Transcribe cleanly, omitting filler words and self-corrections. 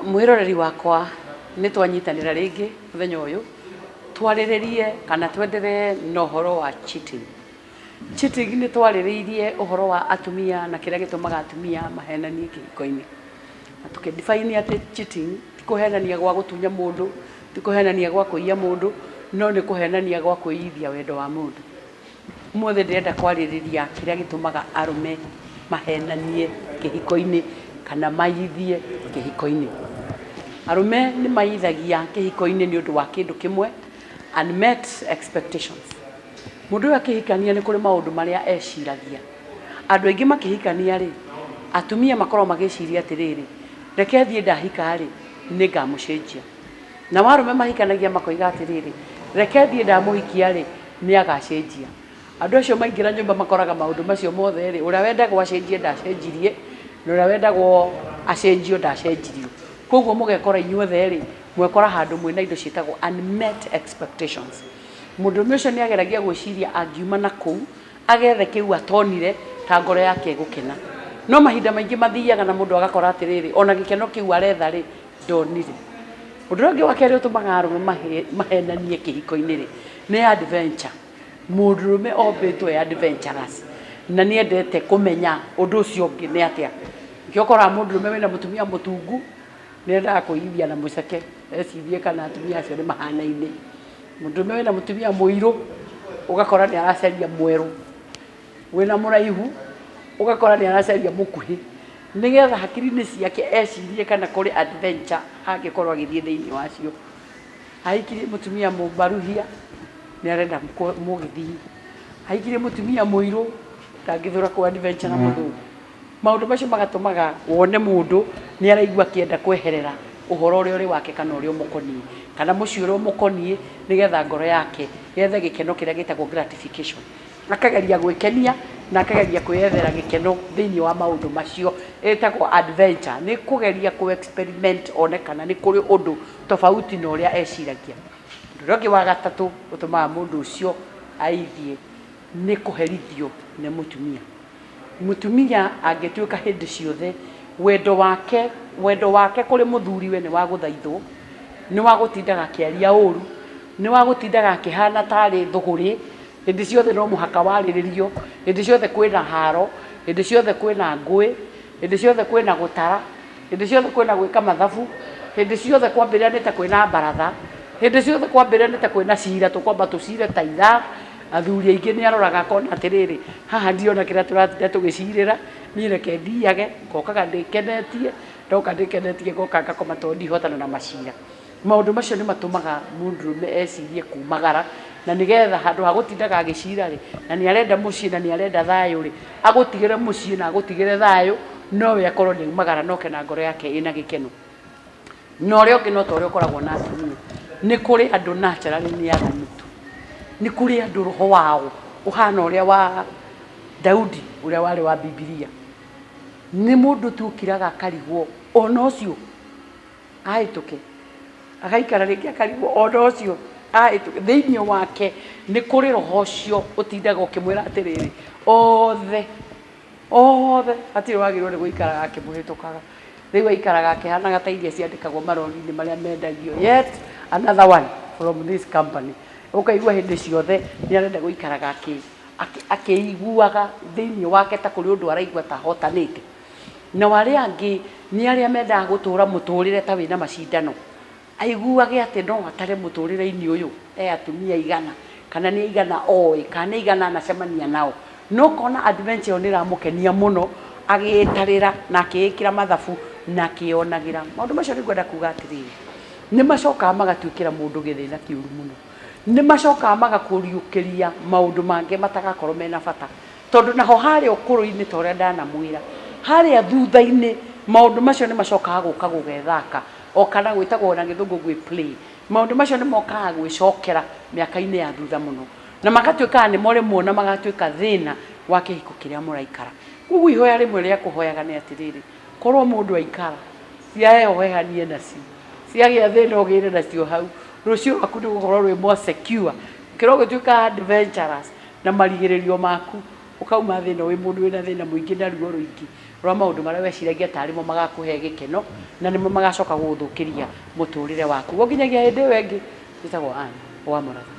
Mwĩroreri wakwa, nĩ twanyitanĩra rĩngĩ mũthenya ũyũ twarĩrĩrie kana twenderee na ũhoro wa cheating. Cheating nĩ twarĩrĩirie ũhoro wa atumia na kĩrĩa gĩtũmaga atumia mahenanie kĩhiko-inĩ. Na tũkĩ define atĩ cheating ti kũhenania gwa gũtunya mũndũ, ti kũhenania gwa kũiya mũndũ, no nĩ kũhenania gwa kwĩithia wendo wa mũndũ. Ũmũthĩ ndĩrenda kwarĩrĩria kĩrĩa gĩtũmaga arũme mahenanie kĩhiko-inĩ kana maiyithie kĩhiko-inĩ. Arũme nĩ maiyithagia kĩhiko-inĩ nĩ ũndũ wa kĩndũ kĩmwe, unmet expectations. Mũndũ ũyũ akĩhikania nĩ kũrĩ maũndũ marĩa eciragia. Andũ aingĩ makĩhikania rĩ, atumia makoragwo magĩciria atĩrĩrĩ, reke thiĩ ndahika rĩ, nĩ ngamũcenjia. Nao arũme mahikanagia makoiga atĩrĩrĩ, reke thiĩ ndamũhikia rĩ, nĩ agacenjia. Andũ acio maingĩra nyũmba makoraga maũndũ macio mothe rĩ, ũrĩa wendagwo acenjie ndacenjirie, na ũrĩa wendagwo acenjio ndacenjirio. Koguo mũgekora inyuothe rĩ, mwekora handũ mwĩna indo ciĩtagwo unmet expectations. Mũndũrũme ũcio nĩ ageragia gwĩciria angiuma na kũu, agethe kĩu atonire ta ngoro yake ĩgũkena. No mahinda maingĩ mathiaga na mũndũ agakora atĩrĩrĩ, ona gĩkeno kĩu aretha rĩ, ndonire. Ũndũ ũrĩa ũngĩ wa kerĩ ũtũmaga arũme mahenanie kĩhiko-inĩ rĩ, nĩ adventure. Mũndũrũme ombĩtwo e adventurous na nĩ endete kũmenya ũndũ ũcio ũngĩ nĩ atĩa. Nĩkĩo ũkoraga mũndũrũme wĩna mũtumia mũtungu nĩ endaga kwĩithia na mũceke ecirie kana atumia acio nĩ mahanaine. Mũndũrũme wĩna mũtumia mũirũ ũgakora nĩ aracaria mwerũ. Wĩna mũraihu ũgakora nĩ aracaria mũkuhĩ nĩgetha hakiri-inĩ ciake ecirie kana kũrĩ adventure angĩkorwo agĩthiĩ thĩinĩ wacio. Ahikirie mũtumia mũmbaruhia nĩ arenda mũgĩthii, ahikirie mũtumia mũirũ ndangĩthũra kũ adventure na mũthũngũ. Maũndũ macio magatũmaga wone mũndũ nĩ araigua akĩenda kweherera ũhoro ũrĩa ũrĩ wake kana ũrĩa ũmũkoniĩ, kana mũciĩ ũrĩa ũmũkoniĩ nĩgetha ngoro yake yethe gĩkeno kĩrĩa gĩtagwo gratification. Akageria gwĩkenia na akageria kwĩyethera gĩkeno thĩinĩ wa maũndũ macio, ĩtagwo adventure, nĩ kũgeria kũ experiment one kana nĩ kũrĩ ũndũ tofauti na ũrĩa eciragia. Ũndũ ũrĩa ũngĩ wa gatatũ ũtũmaga mũndũ ũcio aithie nĩ kũherithio nĩ mũtumia. Mũtumia angĩtuĩka hĩndĩ ciothe wendo wake, wendo wake kũrĩ mũthuriwe nĩ wa gũthaithwo, nĩ wa gũtindaga akĩaria ũru, nĩ wa gũtindaga akĩhana tarĩ thũgũrĩ, hĩndĩ ciothe no mũhaka warĩrĩrio, hĩndĩ ciothe kwĩna haro, hĩndĩ ciothe kwĩna ngũĩ, hĩndĩ ciothe kwĩna gũtara, hĩndĩ ciothe kwĩna gwĩka mathabu, hĩndĩ ciothe kwambĩrĩria nĩ ta kwĩna mbaratha, hĩndĩ ciothe kwambĩrĩria nĩ ta kwĩna cira tũkwamba tũcire ta ithaa, athuri aingĩ nĩ aroraga akona atĩrĩrĩ, haha ndirona kĩrĩa tũratinda tũgĩcirĩra, niĩ reke thiage, ngokaga ndĩkenetie, ndoka ndĩkenetie ngoka ngakoma tondũ ndihotana na macira. Maũndũ macio nĩ matũmaga mũndũrũme ecirie kumagara, na nĩgetha handũ ha gũtindaga agĩcira rĩ, na nĩ arenda mũciĩ na nĩ arenda thayũ rĩ, agũtigĩre mũciĩ na agũtigĩre thayũ, nowe akorwo nĩ aumagara na oke na ngoro yake ĩna gĩkeno. Na ũrĩa ũngĩ no ta ũrĩa ũkoragwo na atumia, nĩ kũrĩ andũ naturally nĩ aganu tu. Nĩ kũrĩ andũ roho wao ũhana ũrĩa wa Daudi ũrĩa warĩ wa Bibilia. Nĩ mũndũ tu ũkiraga akarigwo ona ũcio ahĩtũke, agaikara rĩngĩ akarigwo ona ũcio ahĩtũke. Thĩinĩ wake nĩ kũrĩ roho ũcio ũtindaga ũkĩmwĩra atĩrĩrĩ, othe othe hatirĩ wagĩrĩirwo nĩ gũikaraga akĩmũhĩtũkaga. Rĩu aikaraga akĩhanaga ta iria ciandĩkagwo marori-inĩ marĩa mendagio, yet another one from this company. Ũkaigua hĩndĩ ciothe nĩ arenda gũikaraga akĩiguaga thĩinĩ wake ta kũrĩ ũndũ araigua ta ahotanĩte. Nao arĩa angĩ nĩ arĩa mendaga gũtũra mũtũrĩre ta wĩna macindano. Aiguage atĩ no atare mũtũrĩre-inĩ ũyũ e atumia aigana, kana nĩ aigana oĩ, kana nĩ aigana anacemania nao. Na ũkona adventure ĩyo nĩ ĩramũkenia mũno, agĩĩtarĩra na akĩĩkĩra mathabu na akĩyonagĩra. Maũndũ macio nĩ ngwenda kuga atĩrĩrĩ, nĩ macokaga magatuĩkĩra mũndũ gĩthĩna kĩũru mũno. Nĩ macokaga magakũriũkĩria maũndũ mangĩ matagakorwo mena bata. Tondũ naho harĩa ũkũrũ-inĩ ta ũrĩa ndanamwĩra, harĩa thutha-inĩ maũndũ macio nĩ macokaga gũka gũgethaka o kana gwĩtagwo na gĩthũngũ gwĩ play. Maũndũ macio nĩ mokaga gwĩcokera mĩaka-inĩ ya thutha mũno na magatuĩkaga nĩmo rĩmwe ona magatuĩka thĩna wa kĩhiko kĩrĩa mũraikara. Koguo ihoya rĩmwe rĩa kũhoyaga nĩ atĩrĩrĩ, korwo mũndũ aikara, ciaheha ũhehanie nacio, ciagĩa thĩna ũgĩre nacio hau, rũciũ rwaku nĩ rũgũkorwo rwĩ more secure gũkĩra ũgĩtuĩka adventurous na marigĩrĩrio maku ũkauma thĩna wĩ mũndũ wĩna thĩna mũingĩ na ruo rũingĩ. Rwa maũndũ marĩa weciragia tarĩ mo magakũhe gĩkeno na nĩmo magacoka gũgũthũkĩria mũtũrĩre waku. Gũkinyagia hĩndĩ ĩyo ĩngĩ, njĩtagwo Ann wa Mũratha.